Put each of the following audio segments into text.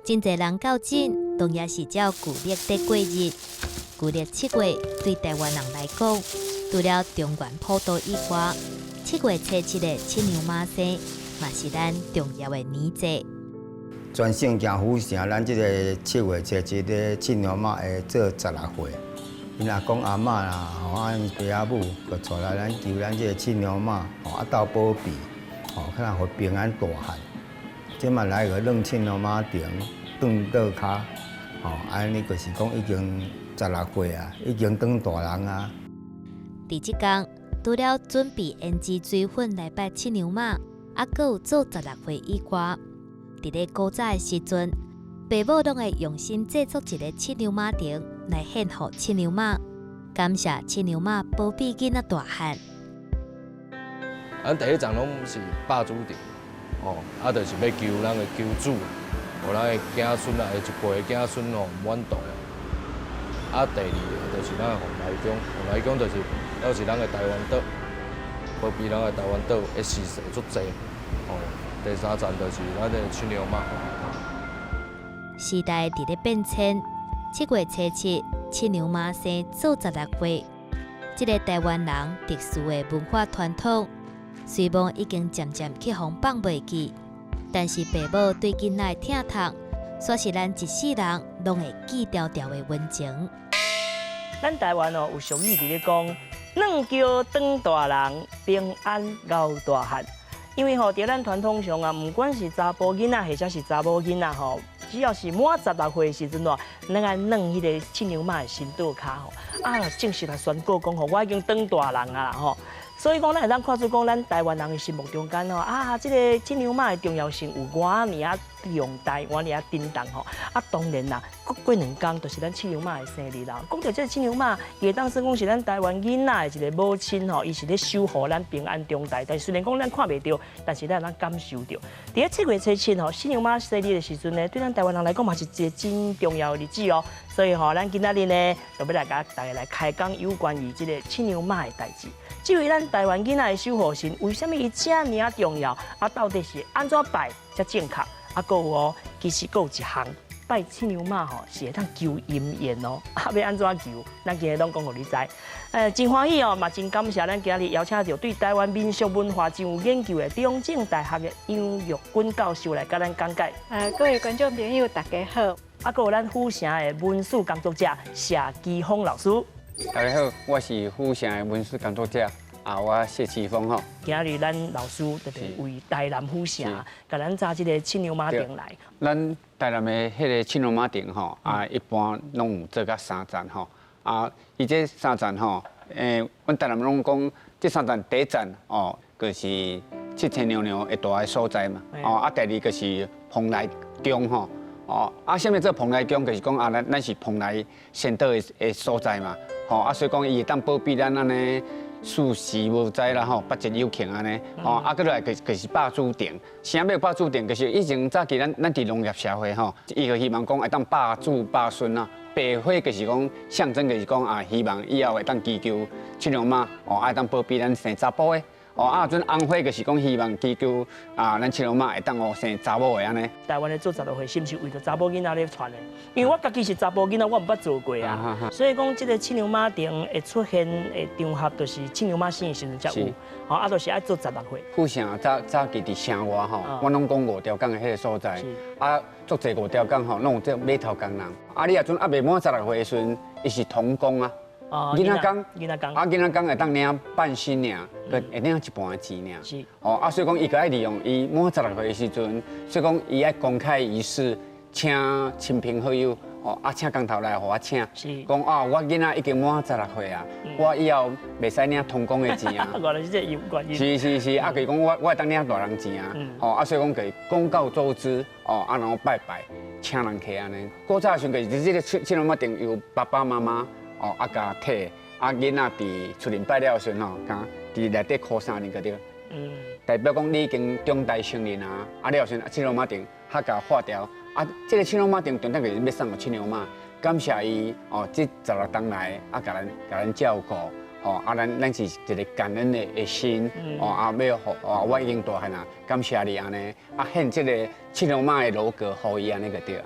真濟人較真，攏也是照舊曆佇過日。舊曆7月對台灣人來講，除了中元普渡以外，7月初7的七娘媽生，嘛是咱重要的年節。全勝行府城，咱這个七月初七的七娘媽會做十六歲，𪜶阿公阿嬤啦，吼啊𪜶爸仔母，就帶來咱求咱這个七娘媽，吼啊鬥保庇，吼看予平安大漢。這嘛來個轉七娘媽亭，轉桌跤，吼按呢就是講已經十六歲啊，已經長大人啊。佇這工，除了準備胭脂水粉來拜七娘媽，猶閣有做十六歲以外，佇咧古早的時陣，爸母攏會用心製作一个七娘媽亭來獻予七娘媽，感謝七娘媽保庇囡仔大漢。咱第一站攏是爸祖亭，哦，啊，就是欲求咱的求子，予咱的子孫啊，一輩的子孫哦，毋怨妒。啊，第二个就是咱的蓬萊宮，蓬萊宮就是猶是咱的台灣島，保庇咱的台灣島的時勢足濟，哦。第三站就是咱的七娘媽。時代佇咧變遷，七月初七，七娘媽生做十六歲，這个台灣人特殊的文化傳統，雖罔已經漸漸去予放袂記，但是爸母對囡仔的疼痛，煞是咱一世人攏會記牢牢的溫情。咱台灣哦有俗語佇咧講，軟轎長大人，平安熬大漢。因為吼，佇咱傳統上啊，毋管是查埔囡仔，或者是查某囡仔吼，只要是滿十六歲的時陣哦，咱愛轉彼个七娘媽的神桌跤吼，啊，正式來宣告講吼，我已經長大人啊啦吼。所以講，咱會當看出講，咱台灣人的心目中間吼，啊，這个七娘媽的重要性有偌爾仔重大，偌爾仔沉重吼。啊，當然啦，閣過兩工就是咱七娘媽的生日啦。講著這个七娘媽，伊會當算講是咱台灣囡仔的一个母親吼，伊是咧守護咱平安長大。但是雖然講咱看袂著，但是咱會當感受著。佇咧七月初七吼，七娘媽生日的時陣呢，對咱台灣人來講嘛是一个真重要的日子哦。所以吼，咱今仔日呢，就欲來共大家來開講有關於這个七娘媽的代誌。這位咱台灣囡仔的守護神，為啥物伊遮爾仔重要？啊，到底是按怎拜才正確？啊，閣有哦，其實閣有一項拜七娘媽吼，是會當求姻緣哦。啊，欲按怎求？咱今日攏講予你知。真歡喜哦，嘛真感謝咱今日邀請著對台灣民俗文化真有研究的中正大學的楊玉君教授來共咱講解。各位觀眾朋友，大家好。啊，閣有咱府城的文史工作者謝基峰老師。大家好，我是府城的文史工作者，啊，我謝奇峰吼。今日咱老師特別為台南府城，共咱紮這个七娘媽亭來。咱台南的彼个七娘媽亭吼，啊，一般攏有做甲三層吼，啊，伊這三層吼，阮台南攏講，這三層第一層哦，就是七天娘娘會蹛的所在嘛，哦，啊，第二個是蓬萊宮吼。哦，啊，啥物做蓬萊宮？就是講啊，咱是蓬萊仙島的所在嘛，吼啊，所以講伊會當保庇咱按呢四時無災啦，吼，八節有慶按呢，吼，啊，閣落來就是爸祖亭，啥物爸祖亭？就是以前早期咱佇農業社會吼，伊就希望講會當爸祖爸孫啊，白花就是講象徵，就是講啊，希望以後會當祈求七娘媽哦，會當保庇咱生查埔的。哦，啊，陣紅花就是講希望祈求啊，咱七娘媽會當予生查某的按呢。台灣咧做十六歲，是毋是為著查某囡仔咧傳的？因為我家己是查埔囡仔，我毋捌做過啊。所以講，這个七娘媽亭會出現的場合，就是七娘媽生的時陣才有。吼，啊，就是愛做十六歲。府城早早期佇城外吼，我攏講五條港的彼个所在，啊，足濟五條港吼，攏有這碼頭工人。啊，你若陣猶未滿十六歲的時陣，伊是童工啊。囡仔工，囡仔工，啊，囡仔工會當領半薪爾，閣會領一半的錢爾。哦，啊，所以講伊閣愛利用伊滿十六歲的時陣，所以講伊愛公開儀式，請親朋好友，哦，啊，請工頭來予我請，講啊，我囡仔已經滿十六歲啊，我以後袂使領童工的錢啊。原來是這個原因。是是是，啊，就是講我會當領大人錢啊，吼，啊，所以講就是公告周知，哦，啊，然後拜拜，請人客按呢。古早時陣就是這个七娘媽亭由爸爸媽媽。哦，啊，共提，啊，囡仔佇出面拜了的時陣吼，共佇內底箍衫哩個對。代表講你已經長大成人啊，啊了時陣七娘媽亭較共化掉，啊，這个七娘媽亭重點就是欲送予七娘媽，感謝伊哦，這十六冬來啊，共咱照顧，吼，啊，咱是一个感恩的心，哦，啊，欲予哦，我已經大漢啊，感謝你按呢，啊，獻這个七娘媽的樓閣予伊按呢就對。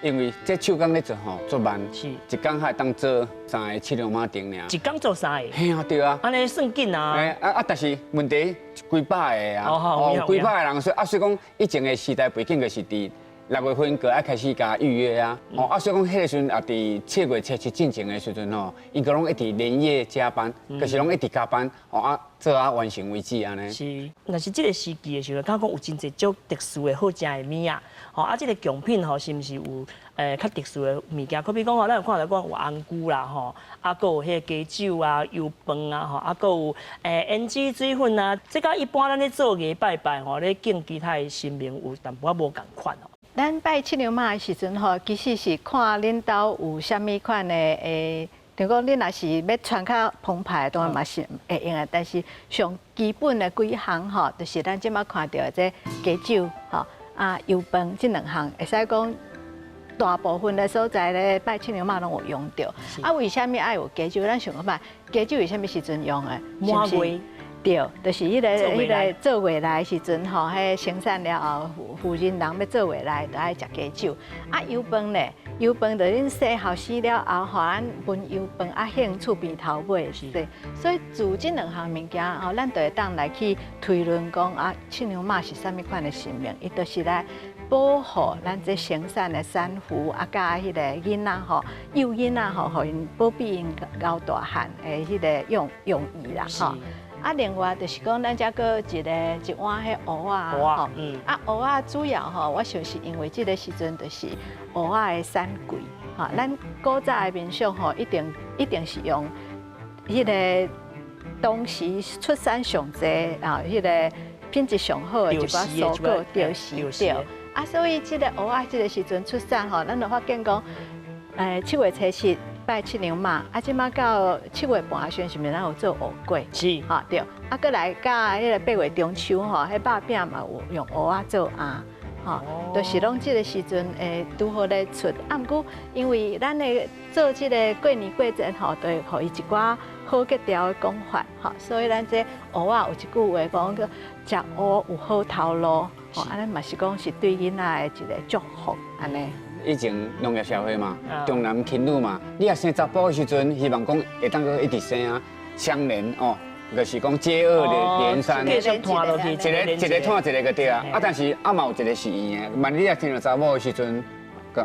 因為這手工咧做吼足慢，一工才會當做三个七娘媽燈爾。一工做三个？嘿啊，對啊。按呢算緊啊。欸啊啊！但是問題幾百個啊，哦，幾百個人，所以啊，所以講以前的時代背景就是佇6月份就愛開始共預約啊。哦，啊，所以講彼個時陣也佇7月初7進前的時陣吼，𪜶閣攏一直連夜加班，就是攏一直加班，哦啊，做啊完成為止按呢。是，若是這個時期的時陣，敢講有真濟足特殊的好食的物仔，吼啊，這個貢品吼，是毋是有較特殊的物件？可比講吼，咱有看著講有紅龜啦，吼，啊，閣有彼個雞酒啊、油飯啊，吼，啊，閣有胭脂水粉啊。這佮一般咱咧做藝拜拜吼，咧敬其他的神明有淡薄仔無仝款吼。咱拜七娘媽的時陣吼，其實是看恁兜有啥物款的欸，就講恁若是欲穿較澎湃，當然嘛是會用的。但是上基本的幾項吼，就是咱這馬看著的這雞酒吼啊油飯這兩項，會使講大部分的所在咧拜七娘媽攏有用著。啊，為啥物愛有雞酒？咱想看覓，雞酒為啥物時陣用的？滿月。對，就是彼個做月來的時陣吼，彼生產了後，婦人人欲做月來，就愛食雞酒。啊，油飯咧，油飯就恁生後生了後，予咱分油飯啊，獻厝邊頭尾。對，所以自這兩項物件吼，咱就會當來去推論講啊，七娘媽是啥物款的神明，伊就是來保護咱這生產的產婦啊，佮彼個囡仔吼，幼囡仔吼，予𪜶保庇𪜶𠢕大漢的彼個用意啦，吼。啊，另外就是講，咱遮閣一个一碗彼芋仔吼，啊芋仔主要吼，我想是因為這個時陣就是芋仔的產季，吼，咱古早的民俗吼，一定一定是用彼个當時出產上濟啊，彼个品質上好的一寡蔬果，著時對。啊，所以這個芋仔這個時陣出產吼，咱就發現講，7月初7拜七娘媽，啊，這馬到7月半的時陣，是毋是咱有做芋粿？是，吼對。啊，閣來佮彼個8月中秋吼，彼肉餅嘛有用芋仔做餡，吼，就是攏這個時陣會拄好咧出。啊，毋過因為咱的做這個過年過節吼，就會予伊一寡好格調的講法，吼，所以咱這芋仔有一句話講叫食芋有好頭路，吼，按呢嘛是講是對囡仔的一個祝福，按呢。以前農業社會嘛，重男輕女嘛，你若生查埔的時陣，希望講會當閣一直生啊，相連哦，就是講接二連三，一個一個拖一個就對啊。啊，但是啊嘛有一個是圓的，萬一你若生著查某的時陣，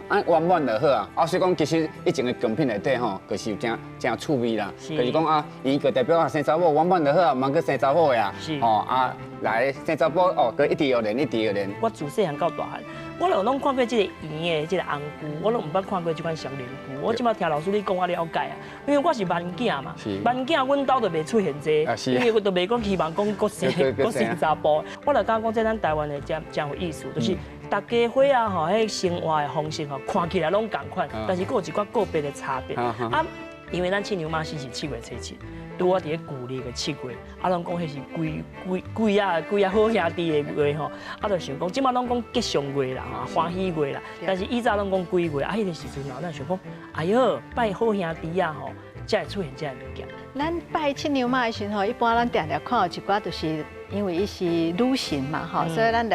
啊圓滿就好啊。啊，所以講其實以前的貢品內底吼，就是誠誠趣味啦。就是講啊，圓就代表啊生查某圓滿就好啊，毋通閣生查某的啊。吼啊，來生查埔哦，閣一直予連，一直予連。我自細漢到大漢，我攏攏看過這個圓的這個紅龜，我攏毋捌看過這款雙連龜。我這馬聽老師你講，我了解啊，因為我是萬囝嘛，萬囝阮兜就袂出現這個，因為我都袂講希望講閣生閣生查埔。我就感覺講這咱台灣的誠誠有意思，就是大家伙仔吼，彼生活的方式吼，看起來攏仝款，但是閣有一寡個別的差別。啊，因為咱七娘媽生是7月初7。拄仔佇咧舊曆的7月，啊，攏講彼是鬼鬼鬼仔鬼仔好兄弟的月吼，啊，就想講，這馬攏講吉祥月啦，歡喜月啦，但是以前攏講鬼月，啊，彼個時陣啊，咱想講，哎喲，拜好兄弟仔吼，才會出現這个物件。咱拜七娘媽的時候，一般咱定定看到一寡，就是因為伊是女神嘛，吼，所以咱就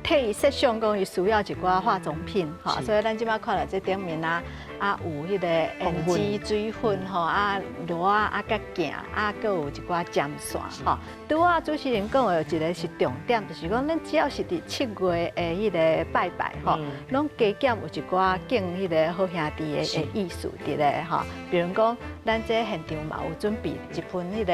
替伊設想講伊需要一寡化妝品，吼，所以咱這馬看著這頂面啊，啊有彼個胭脂水粉吼，啊螺仔啊佮鏡啊，閣有一寡針線吼。拄仔主持人講的有一個是重點，就是講咱只要是佇七月的彼個拜拜吼，攏加減有一寡敬彼個好兄弟的意思佇咧吼。比如講，咱這現場嘛有準備一盆彼個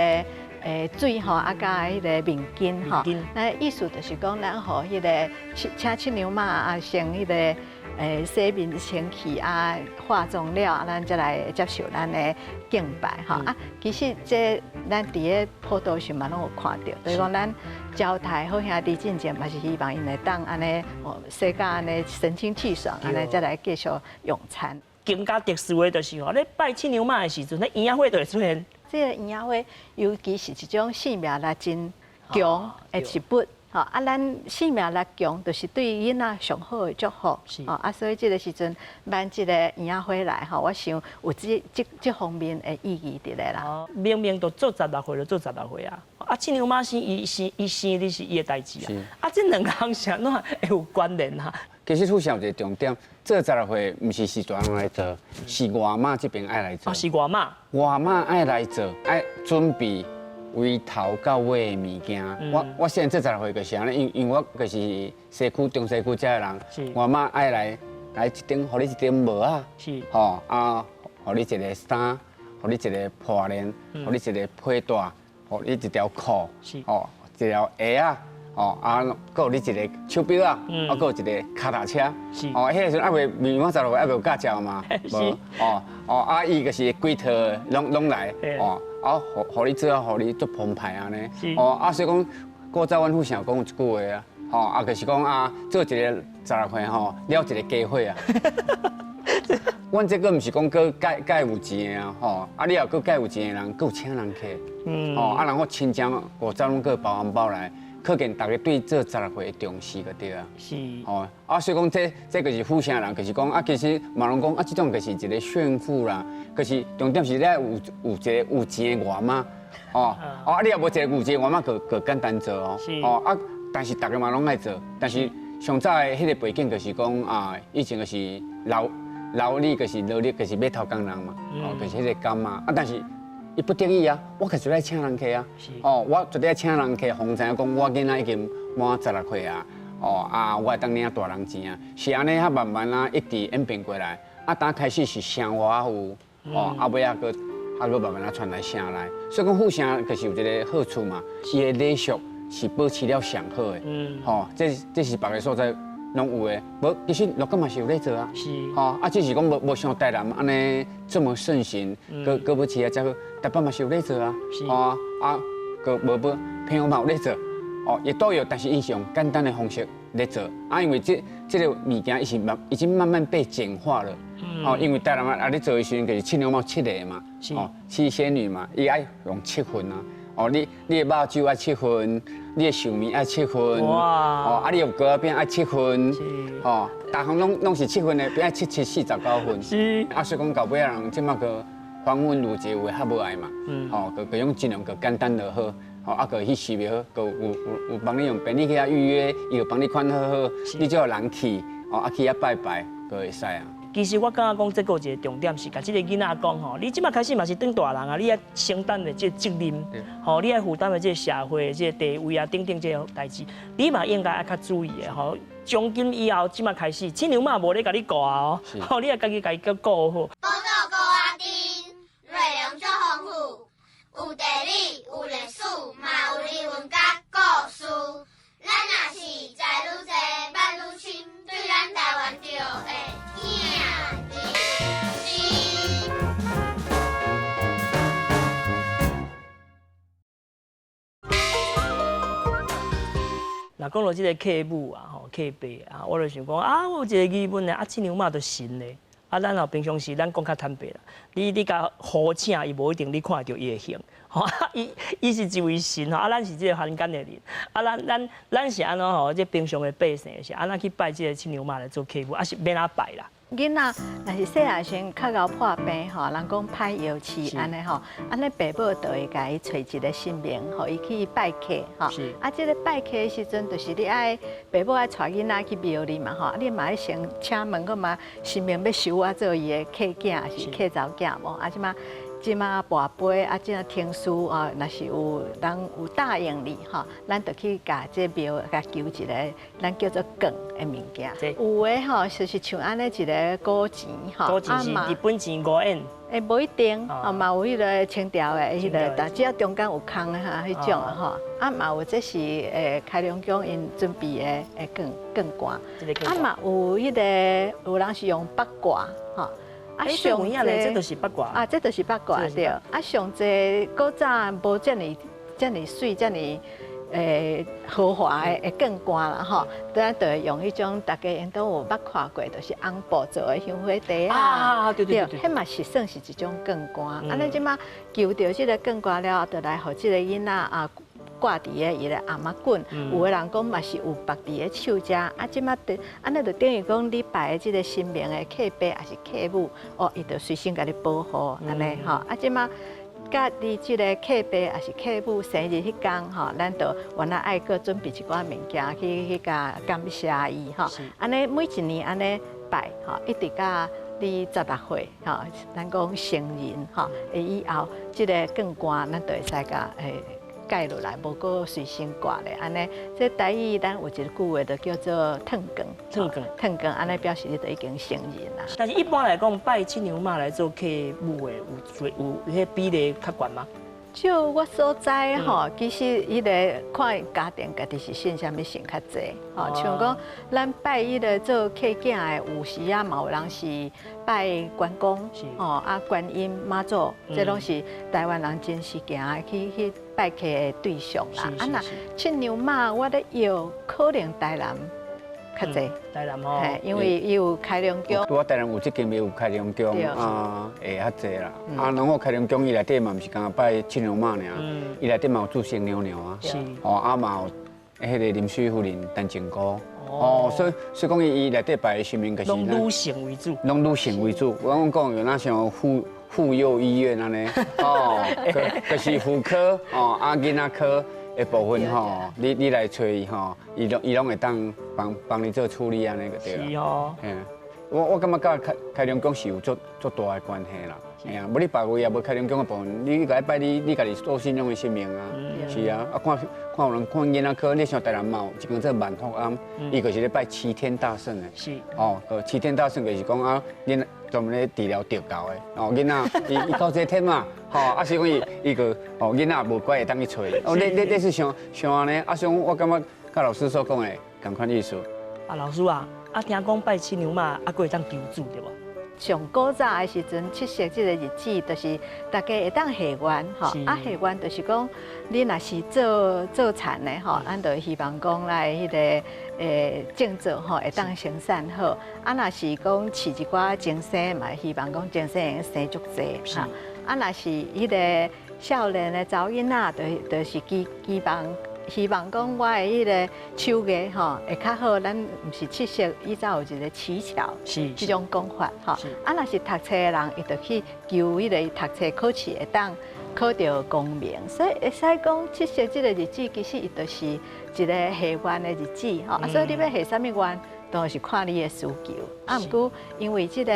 水吼，啊佮彼個面巾吼，那意思就是講，咱予彼個請七娘媽啊，先彼個洗面清氣啊，化妝了，啊，咱才來接受咱的敬拜吼。啊，其實這咱佇咧普渡時嘛攏有看著，就是講咱招待好兄弟進前嘛是希望𪜶會當按呢，洗甲按呢神清氣爽，按呢才來繼續用餐。更加特殊的就是吼，咧拜七娘媽的時陣，彼圓仔花就會出現。這個圓仔花尤其是一種生命力真強的植物，吼啊，咱生命力強，就是對囡仔上好的祝福，吼啊，所以這個時陣挽這個圓仔花來，吼，我想有這方面的意義佇咧啦。明明都做十六歲就做十六歲啊，啊，七娘媽生伊生伊生的是伊的代誌啊，啊，這兩項是按怎會有關聯啊？其實府城有一個重點，做十六歲毋是是大人來做，是外媽這邊愛來做。哦，是外媽。外媽愛來做，愛準備為頭到尾的物件。我現在做十六歲就是按呢，因為我就是西區中西區遮的人，外媽愛來一頂，予你一頂帽仔，吼啊，予你一个衫，予你一个破鏈，予你一个皮帶，予你一條褲，吼，一條鞋仔。哦，啊，閣有你一个手錶啊，啊，閣有一个跤踏車，哦，彼个時陣猶未未滿十六歲，猶未有駕照嘛，無，哦，哦，啊，伊就是規套攏來，哦，啊，予你做啊，予你足澎湃按呢，哦，啊，所以講古早阮父親講有一句話啊，吼，啊，就是講啊，做一个十六歲吼，了一个家伙啊。阮這個毋是講閣蓋蓋有錢的啊，吼，啊，你若閣蓋有錢的人，閣有請人客，吼，啊，人我親戚古早攏閣包紅包來。可見大家對做十六歲的重視就對啊。吼，啊，所以講這就是府城人，就是講啊，其實嘛攏講啊，這種就是一個炫富啦。可是重點是你有一個有錢的外媽，哦，啊，你若無一個有錢的外媽，就簡單做哦。哦，啊，但是大家嘛攏愛做，但是上早的彼個背景就是講啊，以前就是勞力，就是勞力，就是碼頭工人嘛，哦，就是彼個工嘛，啊，但是。伊不得已啊，我確實愛請人客啊，哦，我絕對愛請人客，予𪜶知影講我囡仔已經滿十六歲啊，哦啊，我會當領大人錢啊，是按呢，較慢慢啊，一直演變過來，啊，當開始是城外有，哦，啊尾仔閣啊閣慢慢啊傳來城內，所以講府城就是有一個好處嘛，伊的禮俗是保持了上好的，吼，這是別个所在攏有的，無其實鹿港嘛是有咧做啊，吼，啊只是講無像台南按呢這麼盛行，閣閣保持啊遮好，台北嘛是有咧做啊，吼啊，閣無無朋友嘛有咧做，哦，也都有，但是𪜶是用簡單的方式咧做，啊，因為這個物件伊是慢已經慢慢被簡化了，哦，因為台南啊咧做的時陣就是七娘媽七个嘛，哦，七仙女嘛，伊愛用七份啊。哦，你的肉酒愛七份，你的壽麵愛七份，哦，啊，你有糕仔餅愛七份，哦，逐項攏是七份的，變愛七七四十九份。啊，所以講到尾仔人這馬閣繁文縟節有的較無愛嘛，吼，閣用盡量閣簡單就好，吼，啊，閣去寺廟，閣有幫你用便利去遐預約，伊就幫你款好好，你只要人去，哦，啊去遐拜拜，閣會使啊。其實我感覺講這閣有一個重點是，共這個囡仔講吼，你這馬開始嘛是當大人啊，你愛承擔的這個責任，吼，你愛負擔的這個社會的這個地位啊等等這個代誌，你嘛應該愛較注意的吼。從今以後，這馬開始，七娘媽無咧共你顧哦，吼，你愛家己共伊顧好。寶島孤仔鎮，內容足豐富，有地理，有歷史，嘛有人文佮故事。咱若是知愈濟，捌愈深，對咱台灣就會疼認真。若講到這個客母啊，吼客爸啊，我就想講啊，我有一個疑問咧，啊，七娘媽就神咧，啊，咱吼平常時咱講較坦白啦，你共呼請伊，無一定你看會著伊的形，吼，伊是一位神吼，啊，咱是這個凡間的人，啊，咱是按怎吼？這平常的百姓是按怎去拜這個七娘媽來做客母，啊是欲按怎拜啦？囡仔若是細漢時較𠢕破病吼，人講歹藥飼按呢吼，按呢爸母就會共伊揣一個神明，予伊去拜客吼。啊，這个拜客的時陣，就是你愛爸母愛帶囡仔去廟裡嘛吼，啊，你嘛愛先請問看覓神明欲收我做伊的契囝，抑是契查某囝無？啊，這馬跋杯啊，這天書啊，若是有人有答應你吼，咱就去共這廟共求一个，咱叫做卷的物件。有的吼，就是像按呢一个古錢吼，古錢是日本錢五円。欸，無一定，哦，嘛有彼个清朝的彼个，但只要中間有空的哈，彼種的吼，啊嘛有這是開隆宮𪜶準備的卷冠，啊嘛有彼个有人是用八卦吼。啊，上濟這就是八卦啊，這就是八卦對。啊，上濟古早無遮爾遮爾媠、遮爾豪華的卷冠啦吼，咱就會用彼種大家𪜶都有捌看過，就是紅布做的香火袋啊，對對對，彼嘛是算是一種卷冠。啊，咱這馬求著這個卷冠了後，就來予這個囡仔啊掛佇个伊的頷仔頸，有的人講嘛是有縛佇个手遮，啊，這馬就按呢就等於講你拜的這個神明的契爸抑是契母，哦，伊就隨身共你保護按呢吼，啊，這馬佮你這个契爸抑是契母生日彼工吼，咱就原來愛閣準備一寡物件去共感謝伊吼。按呢每一年按呢拜吼，一直到你十六歲吼，咱講成人吼，以後這个捲冠咱就會使共蓋落來，無閣隨身掛咧，按呢，這台語咱有一句話就叫做褪冠，褪冠，褪冠，按呢表示你就已經成人啦。但是一般來講，拜七娘媽來做契母的，有彼比例較懸嗎？就我所知吼，其實彼个看家庭家己是信啥物神較濟，吼，像講咱拜彼个做契囝的，有時啊嘛有人是拜關公，吼啊觀音媽祖，這攏是台灣人真實行去拜契的對象啦。啊若七娘媽，我咧搖可能台南較濟，台南吼，因為伊有開隆宮。拄仔台南有這間廟有開隆宮啊，會較濟啦。啊，然後開隆宮伊內底嘛毋是干焦拜七娘媽爾，伊內底嘛有注生娘娘啊，哦，啊嘛有彼个臨水夫人陳靖姑。哦，所以講伊內底拜的神明就是攏女性為主，攏女性為主。我講有那像婦幼醫院按呢，哦，就是婦科哦，啊囡仔科的部分吼，你來揣伊吼，伊攏會當幫幫你做處理按呢就對啦。是哦。嘿，我感覺佮開隆宮是有足足大的關係啦。嘿啊，無你別位也無開隆宮的部分，你共伊拜你家己所信仰的神明啊。是啊，啊看看有人看囡仔科，你像台南嘛有一間做萬福庵，伊就是咧拜齊天大聖的。哦，齊天大聖就是講啊，恁專門咧治療著猴的。哦，囡仔伊到這天嘛，吼，啊是講伊個哦囡仔無乖會當去揣。哦，你是想想按呢？啊，像我感覺佮老師所講的仝款意思。啊，老師啊，啊聽講拜七娘媽啊，閣會當求子對無？上古早的時陣，七夕這個日子，就是大家會當許願吼，啊許願就是講，你若是做田的吼，咱就希望講來彼个種作吼會當生產好，啊若是講飼一寡精生嘛，希望講精生會生足濟哈，啊若是彼个少年的查某囡仔，就是希望講我的彼个手藝吼會較好，咱毋是七夕以前有一個乞巧，這種講法吼。啊，若是讀冊的人，伊就去求彼个讀冊考試會當考著功名，所以會使講七夕這個日子，其實伊就是一個許願的日子吼。啊，所以你欲許啥物願，都是看你的需求。啊，毋過因為這個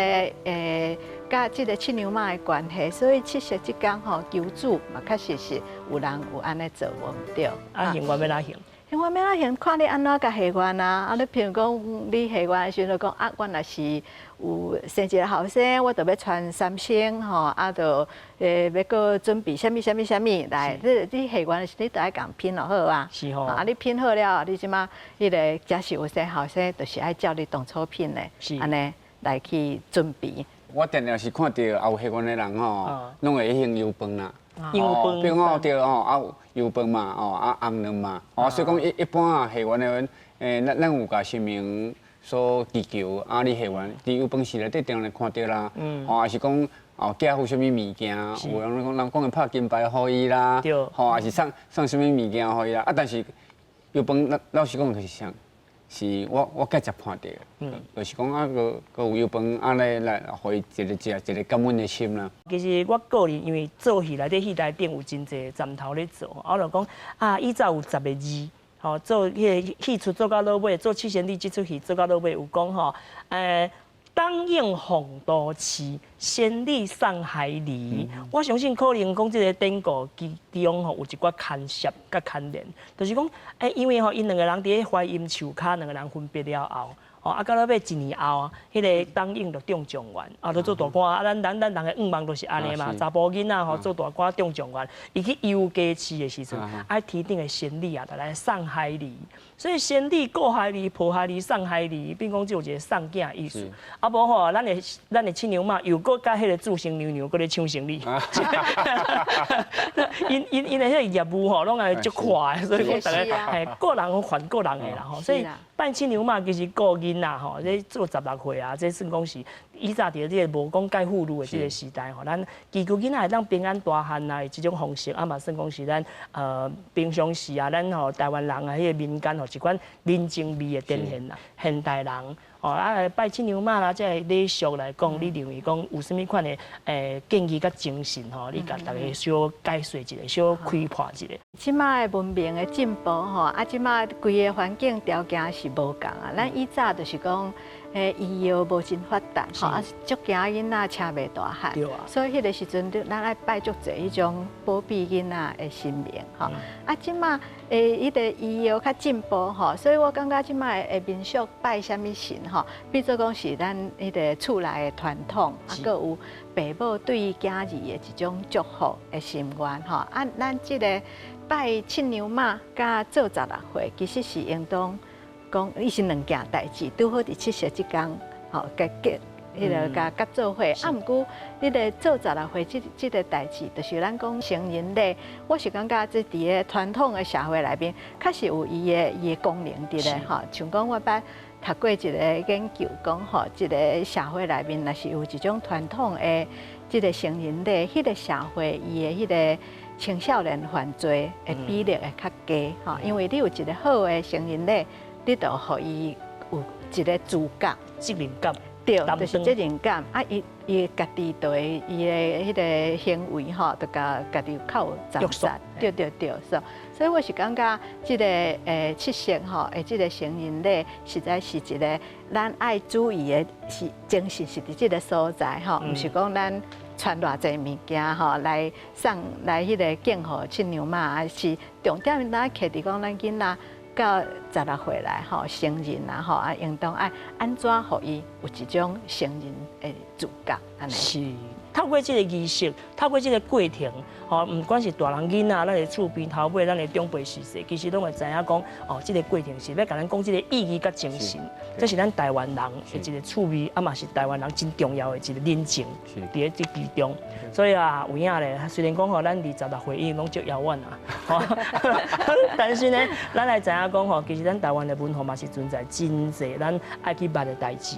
佮這個七娘媽的關係，所以七夕這工吼求子嘛，確實是有人有按呢做無毋對。啊，還願欲按怎還？還願欲按怎還，看你按怎共許願啊！啊，你譬如講，你許願的時陣講啊，我若是有生一个後生，我就欲傳三牲吼，啊，就欲閣準備啥物啥物啥物來。你許願的時，你就愛共編落好啊。是吼。啊，你編好了，你這馬彼个假使有生後生，就是愛照你當初編的，按呢來去準備。我定定是看著有許願的人吼，攏會還油飯啦。油飯。比如講對吼，啊油飯嘛，哦啊紅卵嘛，哦所以講一般啊許願的人，咱有共神明所祈求，啊你許願，佇油飯室內底定定看著啦，哦抑是講哦寄付啥物物件，有人講人講會拍金牌予伊啦，吼抑是送啥物物件予伊啦，啊但是油飯老實講就是啥？是我間接看著，就是講啊，閣閣有油飯按呢來予伊一个食一个感恩的心啦。其實我個人因為做戲內底戲台頂有真濟站頭咧做，我就講啊，以前有十个字，吼做彼个戲出做到落尾，做七賢女這齣戲做到落尾有講吼，董永奉都市，仙女送孩兒。我相信可能講這个典故其中吼有一寡牽涉佮牽連，就是講，因為吼𪜶兩个人佇咧淮陰樹跤，兩个人分別了後。哦，啊，到落尾一年後，彼个董永就中狀元，啊，就做大官。啊，咱人的願望都是按呢嘛，查埔囡仔吼做大官中狀元，伊去遊街市的時陣，啊，天頂的仙女啊，就來送孩兒。所以仙女顧孩兒、抱孩兒、送孩兒，變講這有一个送囝的意思。啊，無吼，咱的七娘媽又閣佮彼个注生娘娘閣咧搶生意。𪜶的彼个業務吼，攏愛足快的，所以講逐个嘿個人煩個人的啦吼。所以拜七娘媽其實顧囡仔吼，這做十六歲啊，這算講是佇以早佇這个無講蓋婦孺的這个時代吼，咱祈求囡仔會當平安大漢啊，這種方式啊嘛算講是咱平常時啊，咱吼台灣人啊，彼个民間吼一款人情味的展現啦。現代人吼啊拜七娘媽啦，這个禮俗來講，你認為講有啥物款的建議佮精神吼？你共大家小解說一下，小開破一下。這馬的文明的進步吼，啊，這馬規个環境條件是無仝啊。咱以早就是講，醫藥無真發達，吼，啊，足驚囡仔車袂大漢，所以彼个時陣，咱愛拜足濟彼種保庇囡仔的神明，吼。啊，這馬彼个醫藥較進步，吼，所以我感覺這馬的民俗拜啥物神，吼，比做講是咱彼个厝內的傳統，啊，閣有爸母對囝兒的一種祝福的心願，吼。啊，咱這个拜七娘媽佮做十六歲，其實是應當講，伊是兩件代誌，拄好佇七夕這工，吼，共結彼个共結做伙。啊，毋過彼个做十六歲這個代誌，就是咱講成人禮。我是感覺這佇个傳統的社會內面，確實有伊的功能佇咧，吼。像講我捌讀過一個研究，講吼，這个社會內面若是有一種傳統的這个成人禮，彼個社會伊的彼个青少年犯罪的比例會較低，吼，因為你有一個好的成人禮，你就予伊有一個資格、責任感，對，就是責任感。啊，伊伊家己對伊的彼个行為吼，就共家己較有責任。對對對，所以我是感覺這个七夕吼，這个成人禮，實在是一个咱愛注意的，是精神是佇這个所在吼，毋是講咱穿偌濟物件吼來送來彼个敬予七娘媽，啊是重點咱徛佇講咱囡仔到十六歲來吼成人啊吼啊，應當愛按怎予伊有一種成人的資格按呢。是。透過這个儀式，透過這个過程，吼，毋管是大人囡仔，咱的厝邊頭尾，咱的長輩序細，其實攏會知影講，哦，這个過程是欲共咱講這个意義佮精神，這是咱台灣人的一个趣味，啊嘛是台灣人真重要的一个人情，佇咧這其中。所以啊，有影咧，雖然講吼，咱離十六歲已經攏足遙遠啊，吼，但是呢，咱來知影講吼，其實咱台灣的文化嘛是存在真濟咱愛去捌的代誌。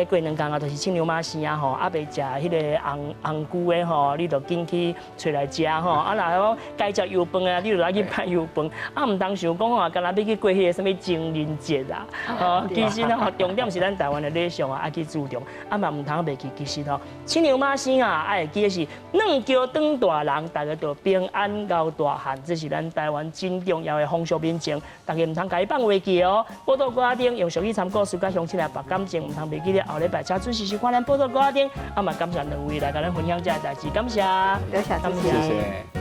過兩工啊，就是七娘媽生啊吼，猶未食彼个紅紅菇的吼，你就緊去揣來食吼。啊，若講該食油飯啊，你就來去拜油飯。啊，毋通想講吼，干焦欲去過彼个啥物情人節啊。吼，其實呢，吼，重點是咱台灣的禮俗啊，愛去注重。啊嘛，毋通袂記，其實吼，七娘媽生啊，愛會記的是軟轎長大人，大家就平安熬大漢，這是咱台灣真重要的風俗民情，大家毋通共伊放袂記哦。報道歌仔頂用俗語參故事，佮鄉親來搏感情，毋通袂記咧。後禮拜請準時收看咱報道歌仔頂，啊嘛感謝兩位來共咱分享這个代誌，感謝，多謝，感謝。謝謝。